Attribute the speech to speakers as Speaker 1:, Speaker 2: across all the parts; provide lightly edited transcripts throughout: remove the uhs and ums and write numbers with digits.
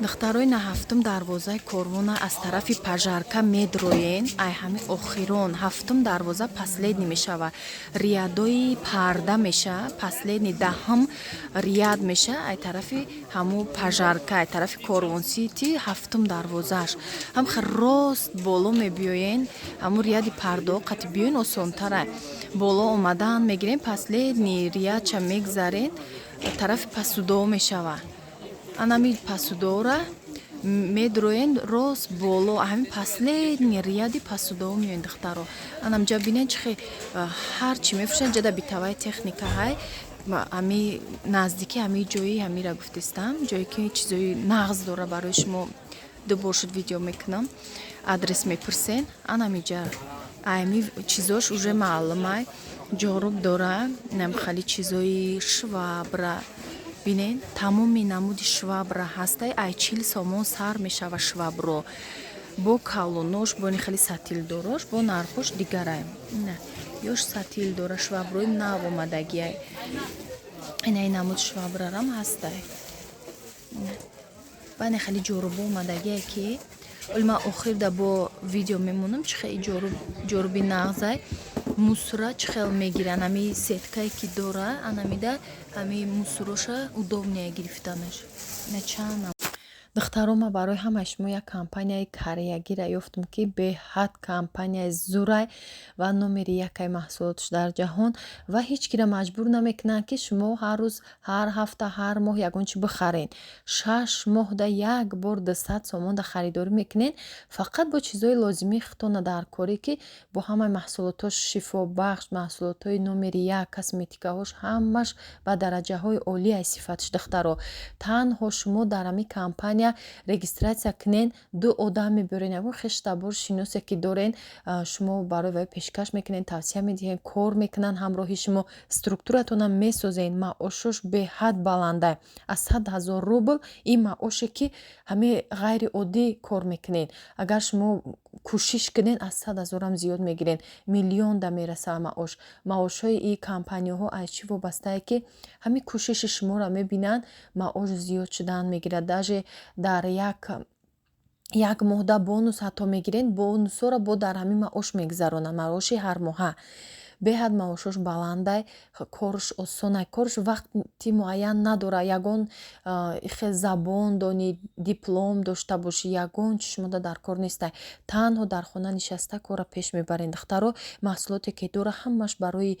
Speaker 1: Духтарои, на, ҳафтум дарвозаи Корвона аз тарафи Пожарка медроен. Ай ҳами охирон ҳафтум дарвоза последний мешава. Рядои парда меша, последний 10-ум ряд меша. Ай тарафи ҳаму Пожарка, ай тарафи Корвон Сити ҳафтум дарвозааш. Ҳам хел рост боло мебиёен, ҳаму ряди пардао қати биёен, осонтара. Боло омадан мегирем, последний рядша мегзарен, тарафи посудо мешава. Анами посудора медроен, рост боло, ҳамин последний ряди посудо меоен, духтаро. Анамҷа бинен, чӣ хел ҳар чӣ мефурӯшанд. Ҷада бытовая техника ҳай. Ҳами наздики ҳами ҷои ҳамира гуфтистам, ҷое ки чизои нағз дора. Барои шумо ду бор шуд видео мекунам, адрес мепурсен. Анамиҷа ами чизош уже маълумай. Ҷоруб дора, инам хали чизои швабра бинен, тамоми намуди швабра ҳастай. Ай 40 сомон сар мешава швабро, бо калонош, бо хеле сатилдорош, бо нархош дигарай. Ёш сатил дора, шваброи нав омадагиай. Инаи намуд швабрарам ҳастай. Баъне хеле ҷорубо омадагиай, ки оли ман охирда бо видео мемонам, чӣ хел ҷоруби нағзай. Мусора чӣ хел мегиранд, ҳами сеткае ки дора, анамида ҳами мусороша удобнее гирифтанаш. Ина чанд. Духтаро, ман барои ҳамаи шумо як компанияи кореягиро ёфтам, ки беҳад компанияи зурай ва номери якай маҳсулотш дар ҷаҳон, ва ҳеҷ киро маҷбур намекунанд, ки шумо ҳар рӯз, ҳар ҳафта, ҳар моҳ ягон чӣ бихаред. 6 моҳда як бор 200 сомонда харидорӣ мекунед, фақат бо чизҳои лозимии худтона дар корӣ, ки бо ҳамаи маҳсулотҳош шифобахш, маҳсулотҳои номери як, косметикаҳош ҳамаш ба дараҷаҳои олияи сифатш. Духтаро, танҳо шумо дар ҳамин компания регистрация кунен, ду одам мебиёрен, ягон хештабор, шиносе ки дорен, шумо барои вай пешкаш мекунен, тавсия медиҳен, кор мекунанд ҳамроҳи шумо, структуратонам месозен. Маошош беҳад баланда, аз 100 000 рубл. Ин маоше ки ҳамин ғайриоддӣ кор мекунед. Агар шумо кӯшиш кунед, аз 100 000-ам зиёд мегирен, миллионда мерасад маош. Маошҳои ин компанияҳо аз чӣ вобастае, ки ҳамин кӯшиши шуморо мебинанд, маош зиёд шудан мегирад. Даже дар як моҳда бонус ҳатто мегирен, бонусҳоро бо дар ҳамин маош мегузаронанд, маоши ҳармоҳа. Беҳад маошош баландай, корш осонай, корш вақти муайян надорад. Ягон хел забон донӣ, диплом дошта бошӣ, ягон чи шумода дар кор нестай. Танҳо дар хона нишаста корро пеш мебаред. Духтаро, маҳсулоте ки дора, ҳамаш барои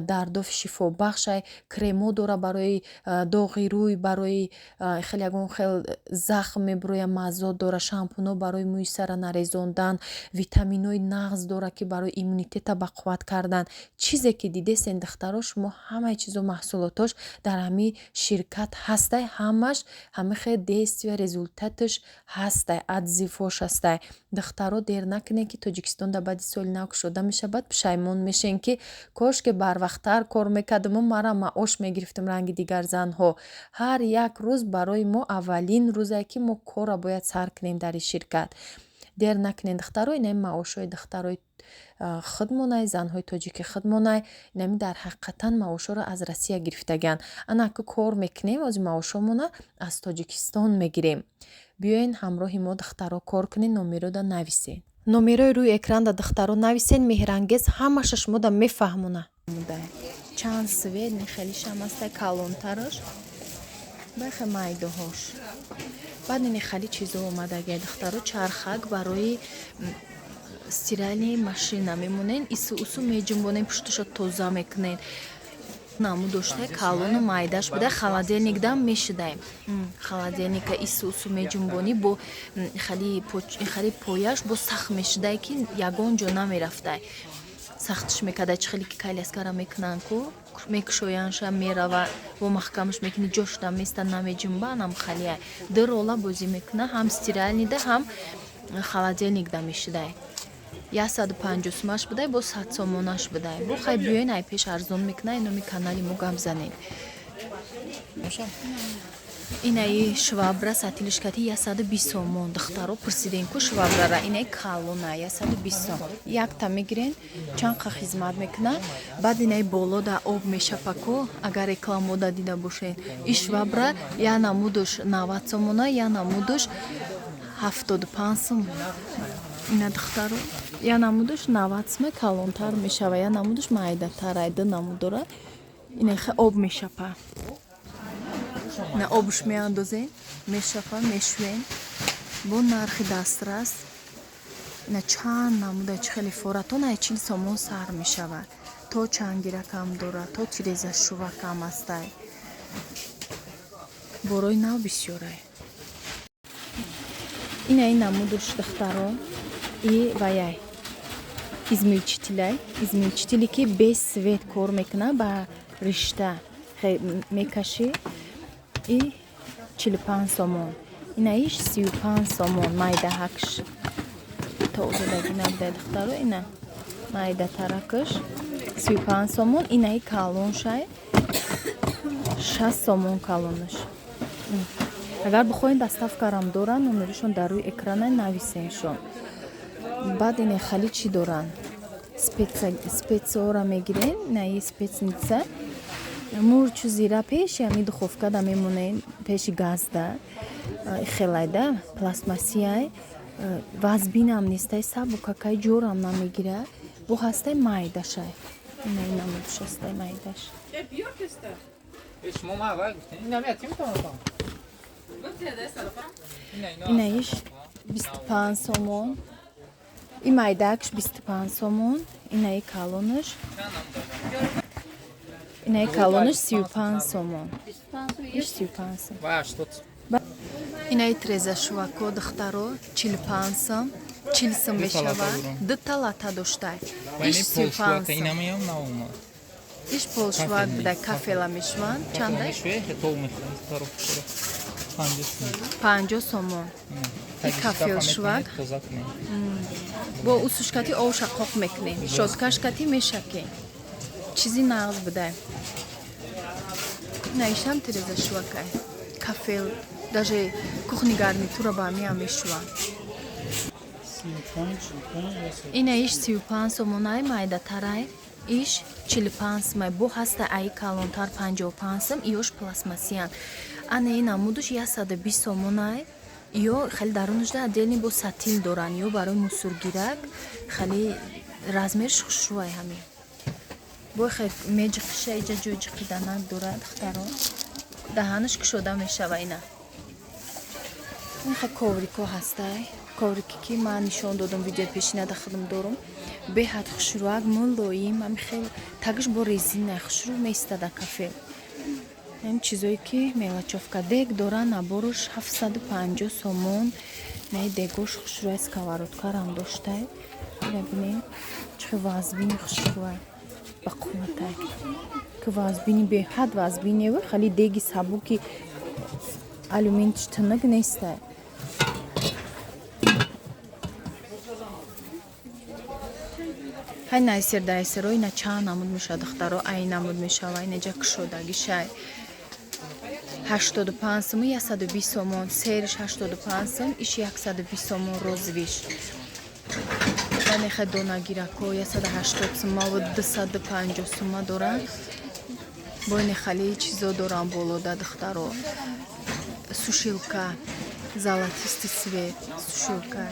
Speaker 1: дардоф шифобахшай. Кремо дора барои доғи рӯй, барои хел ягон хел захм мебурояд, маззо дора, шампуно барои мӯи сара нарезондан, витаминҳои нағз дора, ки барои иммунитета бақувват кардан. Чизе ки дидесен, духтаро, шумо ҳамаи чизо маҳсулотош дар ҳамин ширкат ҳастай. Ҳамаш ҳамин хел действия, результаташ ҳастай, отзывҳош ҳастай. Духтаро, дер накунед, ки Тоҷикистонда баъди соли нав кушода мешавад. Пушаймон мешен, ки кошке барвақттар кор мекардаму мара маош мегирифтам ранги дигар занҳо. Ҳар як рӯз барои мо аввалин рӯзе, ки мо корро бояд сар кунем дар ин ширкат. Дер накунед, духтаро. Инами маошҳои духтарои худмонай, занҳои тоҷики худмонай. Инами дар ҳақиқатан маошҳоро аз Россия гирифтагианд. Ана ку кор мекунем, ози маошҳомона аз Тоҷикистон мегирем. Биёен, ҳамроҳи мо, духтаро, кор кунед. Номерода нависед, номерои рӯи экранда, духтаро, нависед. Меҳрангез ҳамаша шумода мефаҳмона. Чанд цвет хелишам аста, калонтараш, бахе майдоҳош. Баъд ини хали чизо омадагия, духтаро. Чархак барои стиральный машина мемонен, ису усу меҷунбонен, пушташа тоза мекунен. Наму дошта, калону майдаш буда, холодильникдам мешидаем. Холодильника ису усу меҷунбонӣ, бо хали пояш бо сахт мешидай, ки ягон ҷо намерафтай. Сахтш мекарда, чӣ хеле ки коляскара мекунанд ку, мекушоянша, мерава, бо маҳкамаш мекунӣ, ҷошда места, намеҷунба. Анам халия ду рола бозӣ мекуна: ҳам стиральныйда, ҳам холодильникда мешидай. 150 сумаш будай, бо 100 сомонаш будай. Бо хай, биёен, ай пеш арзон мекуна. Номи канали мо гап занед. Инаи швабра сатилишкати 120 сомон. Духтаро, пурсидем ку швабрара, инаи калона 120 сом. Якта мегирен, чанд қа хизмат мекунад. Баъд инаи болода об мешапаку, агар рекламода дида бошед. И швабра я намудуш 90 сомона, я намудуш 75 сом. Ина, духтаро, я намудуш 90 суме, калонтар мешава, я намудуш майдатар, ду намуд дорад. Ина хе об мешапа. На обуш меандозем, мешапа, мешӯем бо нархи дастрас. Ина чанд намуда, чӣ хеле форатон, ай 40 сомон сар мешавад. То чангиракам дорад, то тирезашӯвакам ҳастай. Борои нав бисёрай. Ина ин намудуш, духтаро, и ваяй измельчитель ай, измельчитель е ки без свет кор мекунад, ба ришта мекашӣ. И 45 сомон, инаиш 35 сомон. Майдаҳакш тозадаги набудай, духтаро. Ина майдатаракш 35 сомон, инаи калоншай 60 сомон калонаш. Агар бихоҳед, доставка рам доранд, номерашон дар рӯи экрана, нависеншон. Баъд ине хали чӣ доранд, специя ора мегирен, инаи спецница, мурчу зира пеши ҳами духовка да мемонен, пеши газда. Хелайда пластмассияй, вазбинам нестай, сабукакай, ҷорам намегира. Бо ҳастай майдашай, инаи намудш ҳастай майдаш.
Speaker 2: Шумо ма аввал гуфтем. Ин намеятим метавонам.
Speaker 1: Инаиш 25 сомон, и майдакш 25 сомон, инаи калонаш, инаи калонаш 35 сомон, иш 35 сом.
Speaker 2: Ва 80.
Speaker 1: Инаи трезашувако, духтаро, 45 сом, 40 сом
Speaker 2: Ду та лата
Speaker 1: мешавад.
Speaker 2: дорам.
Speaker 1: Дута лата доштай.
Speaker 2: Ва
Speaker 1: Иш
Speaker 2: ини
Speaker 1: 35
Speaker 2: полшувака
Speaker 1: сом.
Speaker 2: инамеям наомад.
Speaker 1: Иш полшувак буда, кафела мешаванд. Чанда?
Speaker 2: Мешве, тол мехӯрем тароф кора. 50 сом.
Speaker 1: 50 сомон. И кафелшувак.
Speaker 2: Тоза кунем.
Speaker 1: Бо усушкати овша қоқ мекунем, щётка шкати мешакем, чизи нағз будай. Наишам тирезашувакай, кафел, даже кухни гарнитура ба ҳамиам мешуванд. Ина иш 35 сомонай, майдатарай, иш 45 сомай. Бо ҳаста аи калонтар 55 сом, иёш пластмассиянд. Ана ин намудуш 120 сомонай. Ё хеле дарунашда отдельный бо сатил доранд, ё барои мусургирак, хеле размер ш хушрӯай. Ҳамин бо хе меҷиқиша, иҷа ҷои ҷиқиданак дорад, духтаро, даҳанаш кушода мешава. Ина ин хе коврик о ҳастай, коврик е ки ман нишон додам видеои пешинада, худам дорум, беҳад хушрӯак, мулоим, ами хел тагиш бо резина хушрӯ меистада кафел. Ин чизое ки мелочёвка, дег дора, набор уш 750 сомон. Наи дегош хушрӯай, сковородка рам доштай. Ина бинем, чӣ хел вазбини хушрӯай, ба қувватай, ки вазбини, беҳад вазбиневу хеле деги сабуки алюминтиш тинак нестай. Ҳай найсер дайсеро, ина чанд намуд мешавад, духтаро, ай намуд мешава, инаҷа кушодагишай 85 сому, 120 сомон. Сериш 85 сом, иш 120 сомон, розовый ш. Ванеха донагирако 180 сума ва 250 сума доранд. Бо ини хали чизо доранд болода, духтаро. Сушилка, золотистый цвет, сушилка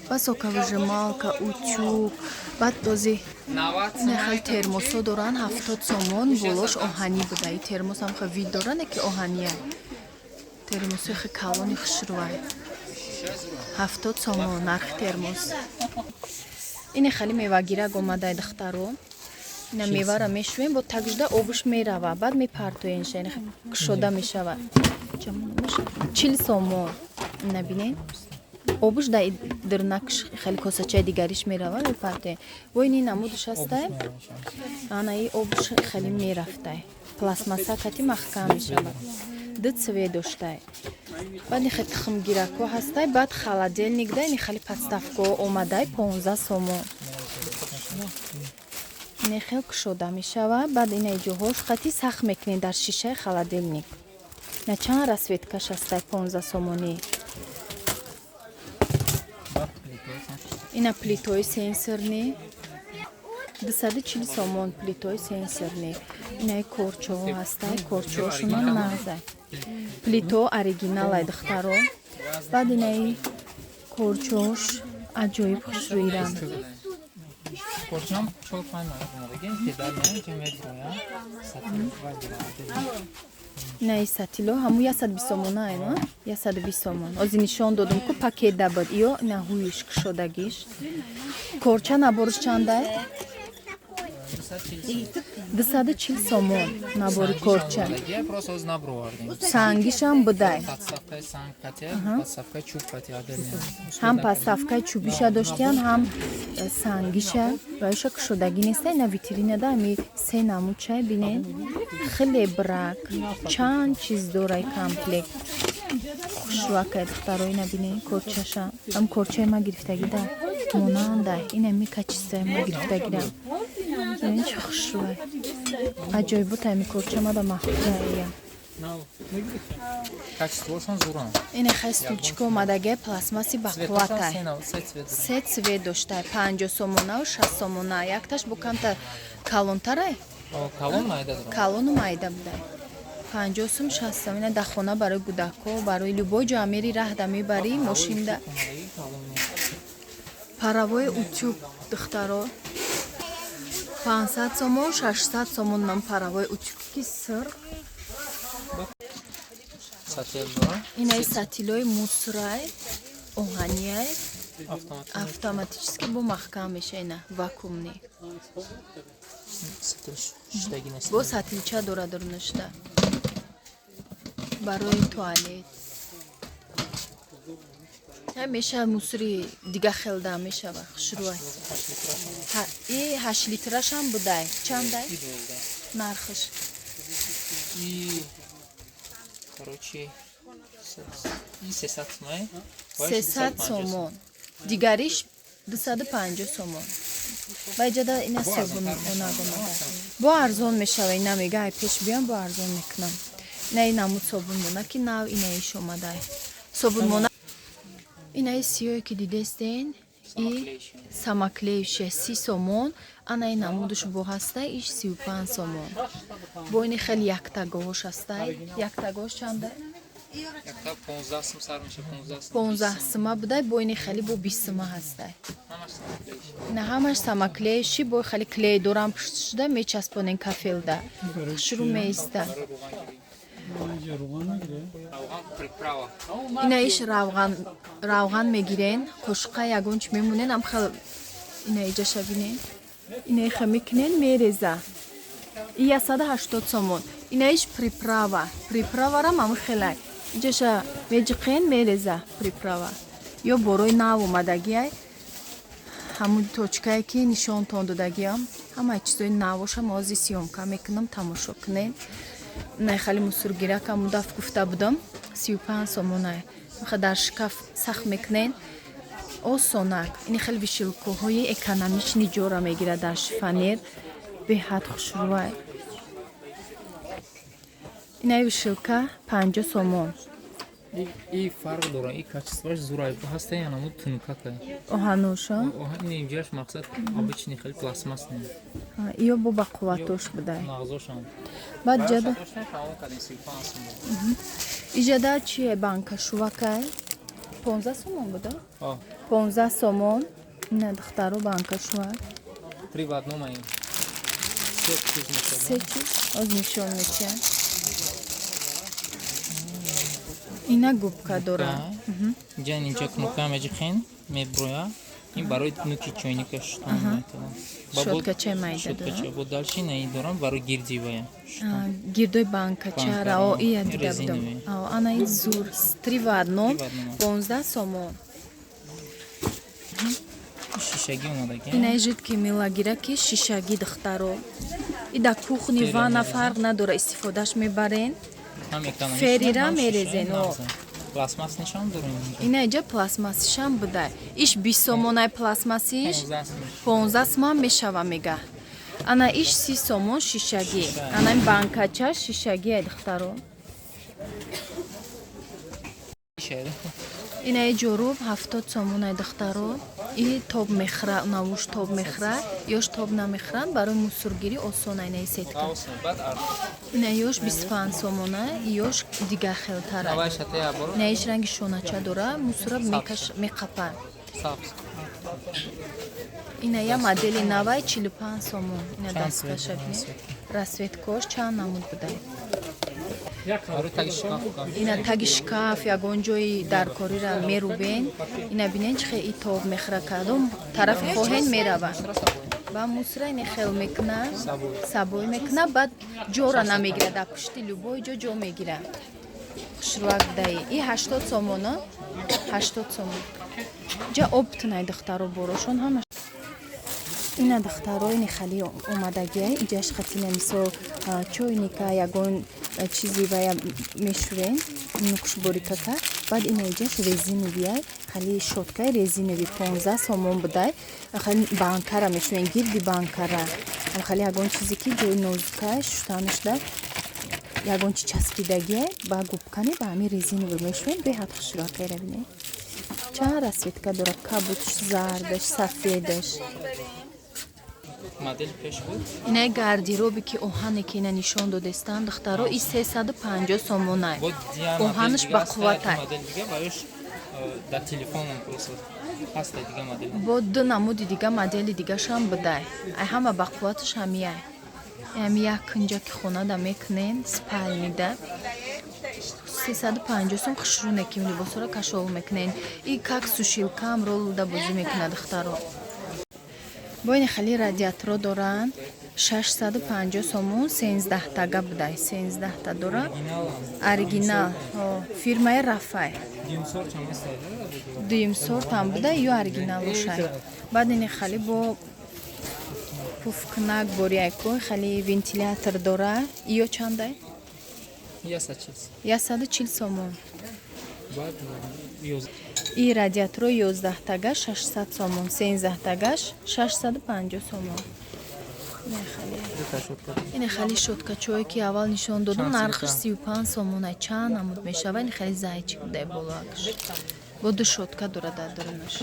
Speaker 1: ва соковыжималка, утюг. Баъд дози нехел термосо доранд, 70 сомон, болош оҳанӣ буда. И термос ҳам хел вид доранд, ки оҳания. Термосои хел калони хушрӯай, 70 сомон нархи термос. Ине хали мевагирак омадай, духтаро. Ина мевара мешӯем, бо тагжда обуш мерава, баъд мепартоенша, ина кушода мешавад. 40 сомон. Ина бинед, обуш дар дирнакш хеле косачаи дигариш мерава, мепартоем. Бо ини намудуш ҳастай, ана и обуш хеле мерафтай, пластмасса кати маҳкам мешавад. Ду цвет доштай. Баъд нихе тухмгиракҳо ҳастай. Баъд холодильник да ини хеле подставка ҳо омадай, 15 сомон. Ине хел кушода мешавад, баъд ина ҷоҳош қати сахт мекунед дар шишаи холодильник. На чанд расцветкаш ҳастай, 15 сомонӣ.
Speaker 2: Баъд плитои
Speaker 1: Ина плитои сенсорный, 240 сомон плитои сенсорный. Инаи корчоҳо ҳастай, корчоҳошунам нағзай. Плито оригиналай, духтаро. Баъд инаи корчош аҷоиб хушрӯирам.
Speaker 2: Корчам чор панҷ намуд омадаги. Педал ҷа меброя. Сатил вай дора.
Speaker 1: Инаи сатило ҳаму 120 сомона айно, 120 сомон. Ози нишон додум ку, пакет дабад. Ё ина ҳуиш кушодагиш. Корча наборш чандай? 240 сомон набори корча.
Speaker 2: Просто оз набровардем.
Speaker 1: Сангишам будай.
Speaker 2: Подставкаи санг катя, подставкаи чӯб катя отдельно.
Speaker 1: Ҳам подставкаи чӯбиша доштиян, ҳам сангиша. Ваиша кушодагӣ неста. Ина витринада ами се намуд чай бинен. Хеле брак, чанд чиз дорай, комплект хушрӯакай, духтаро. Ина бинен, корчаша, ам корчаи ма гирифтагида монандай. Ина ми качествои ма гирифтагида. Бинен, чӣ хушрӯай, аҷоибот. Ами корча мада маҳбубая.
Speaker 2: Качествошон зуран.
Speaker 1: Ина хай стульчика омадагай, пластмасси бақувватай.
Speaker 2: Се цвет.
Speaker 1: Се цвет доштай, 50 сомонаву 60 сомона. Якташ бо камта калонтарай.
Speaker 2: Калон, майда дорам.
Speaker 1: Калону майда будай. 50 сум, 60 сум. Ина дар хона барои кӯдакҳо, барои любой ҷо амери раҳда мебарӣ, мошинда. Паровой утюг, духтаро, 500 сомон, 600 сомон. Нам паровой утюг ки сир.
Speaker 2: Сатил дора.
Speaker 1: Инаи сатилои мусрай, оҳанияй.
Speaker 2: Автомат.
Speaker 1: Автоматически бо маҳкам меша, ина вакуумный.
Speaker 2: Сатил шидаги нест.
Speaker 1: Бо сатилча дора дурнашта, барои туалет меша. Мусори дига хелда мешава, хушрӯай. И 8 литрашам будай, чандай нархш?
Speaker 2: И короче, и 300 сомон.
Speaker 1: 300 сомон, дигариш 250 сомон. Ба иҷода ина собунонаг омада, бо арзон мешава. Ина мега, ай пеш биём, бо арзон мекунам. Ина и намуд собунмона ки нав инаиш омадай, собунмона. Инаи сиёе ки дидестен, и самоклеющая, 30 сомон. Ана и намудуш бо ҳастай, иш 35 сомон. Бо ини хеле яктагоҳош ҳастай. Яктагоҳош чанда?
Speaker 2: Якта 15 сум сар меша, 15 сум.
Speaker 1: 15 сума будай, бо ини хеле бо 20 сума ҳастай.
Speaker 2: Ҳамаш самоклеющий.
Speaker 1: На, ҳамаш самоклеющий, бо хеле клей дорам, пушт шуда мечаспонен кафелда, хушрӯ меиста.
Speaker 2: Барои равғангирӣ. Равған, приправа.
Speaker 1: Ина иш равған, равған мегирен, қошуқа ягон чи мемонен, ам хел ина иҷаша бинен, ина иха мекунен, мереза. И 180 сомон. Ина иш приправа, приправарам ам хелай, иҷаша меҷиқен, мереза приправа. Ё борои нав омадагиай, ҳамун точкае ки нишонтон додагиам, ҳамаи чизои навоша мози съёмка мекунам, тамошо кунед. Най хали мусоргирак даф гуфта будам, 35 сомонай. Дар шкаф сахт мекунед, осонак. Ини хеле вешалкаҳои экономичный ҷора мегирад, дар шифоньер, беҳад хушрӯай. Инаи вешалка 50 сомон.
Speaker 2: И фарқ дора, и качествоаш зурай ҳаста, янамуд тунукака.
Speaker 1: Оҳануша.
Speaker 2: Оҳани инҷаш, мақсад, обычный хеле пластмасс не.
Speaker 1: Ё бо бақувватош будай.
Speaker 2: Нағзошам.
Speaker 1: Баъд ҷада
Speaker 2: Тамом кардем, 35 сум буд.
Speaker 1: Иҷада чие, банка шувакай, 15 сомон буда.
Speaker 2: О.
Speaker 1: 15 сомон, ина, духтаро, банка шувак.
Speaker 2: Три в одном ай. Се чиз мешавад.
Speaker 1: Се чиз оз нишон метиҳам. Ина губка дора.
Speaker 2: Инҷа инҷа кнопка меҷиқен, меброя. Ин барои нуки чойника шутан метавон.
Speaker 1: Щёткачаи майда.
Speaker 2: Щёткача. Бо дальше ина и дорам барои гирди вая.
Speaker 1: Гирдои банкачара, о, ия дида будам. Ана и зур, три в одном, 15 сомон.
Speaker 2: Шишагӣ омадаги.
Speaker 1: Инаи жидкий мыла-гираки шишагӣ, духтаро. И дар кухни, ванна фарқ надора, истифодаш мебарен. Ферира мерезен.
Speaker 2: Пластмасс нишон дорем.
Speaker 1: Ина иҷа пластмассишам будай. Иш 20 сомонай, пластмассиш 15 суман мешава, мега. Ана иш 30 сомон, шишагӣ. Ана ин банкача шишагӣ, ай, духтаро.
Speaker 2: Шеда.
Speaker 1: Инаи ҷоруб 70 сомонай, духтаро. И тоб мехӯра, навуш тоб мехӯра, ёш тоб намехӯранд, барои мусоргирӣ осона инаи сетка.
Speaker 2: Ғавс баъд ар.
Speaker 1: Ина ёш 25 сомона, ёш дига хелтара.
Speaker 2: Навай шата я боро.
Speaker 1: Инаиш ранги шонача дора, мусора мекаш, меқапа.
Speaker 2: Сабз.
Speaker 1: Ина я модели навай, 45 сомон. Ина
Speaker 2: Чанд
Speaker 1: дасткаша
Speaker 2: цвет,
Speaker 1: бинед.
Speaker 2: цвет.
Speaker 1: Расцветкош чанд намуд будай.
Speaker 2: Барои таги шкаф.
Speaker 1: Ина таги шкаф, ягон ҷои даркорира мерубен. Ина бинен, чӣ хел и тоб мехӯра, кадом тарафи хоҳен мерава. Ба мусора ини хел мекуна,
Speaker 2: Сабой.
Speaker 1: сабой мекуна, баъд ҷора намегира, дар пушти любой ҷо ҷо мегира. Хушрӯак будаи. И 80 сомона, 80 сомон. Ҷа оптунай, духтаро, борошон ҳама. Ина, духтаро, ини хали омадагия. Иҷаш хатина, мисол, чойника, ягон чизи вая мешӯрен, нукш борикака. Баъд ина иҷаш резиновия, хали щёткаи резиновый, 15 сомон будай. Хали банкара мешӯрен, гирди банкара, хали ягон чизе ки ҷои нозука шуштанашда ягон чи часпидагия, ба губкане, ба ҳамин резиновый мешӯрен. Беҳад хушрӯакайра бинед, чанд расцветка дорад: кабудш, зардаш, сафедаш.
Speaker 2: Модел пеш буд.
Speaker 1: Инаи гардеробе ки оҳане ки ина нишон додестам, духтаро, и 350 сомонай.
Speaker 2: Бо дия
Speaker 1: Оҳанаш
Speaker 2: модел
Speaker 1: ба
Speaker 2: дига аст,
Speaker 1: қувватай.
Speaker 2: Модел дига барош дар телефонам просто ҳаста дига модел.
Speaker 1: Бо ду намуди дига, модели дигашам будай. Ай ҳама ба қувваташ ҳамияй. Ҳами як кунҷа ки хонада мекунен, спальнида, 350 сом. Хушрӯне ки либосҳоро кашол мекунен. И как сушилкаам ролда бозӣ мекунад, духтаро. Бо ини хали радиаторо доранд, 650 сомон, 13 тага будай, 13 та дора. Оригинал, фирмаи Рафай. Дуюм сортам буда ё оригинал бошай. Баъд ини хали бо пуфкунак борияйко, хали вентилятор дора. Ё чандай? 140 сомон. И радиаторо 11 тага 600 сомон, 13 тагаш 650 сомон. Ин хали щёткачое ки аввал нишон додум, нархаш 35 сомона. Чанд намуд мешава. Ин хали зайчик будай болоакш, бо ду щётка дорад дар дарунаш.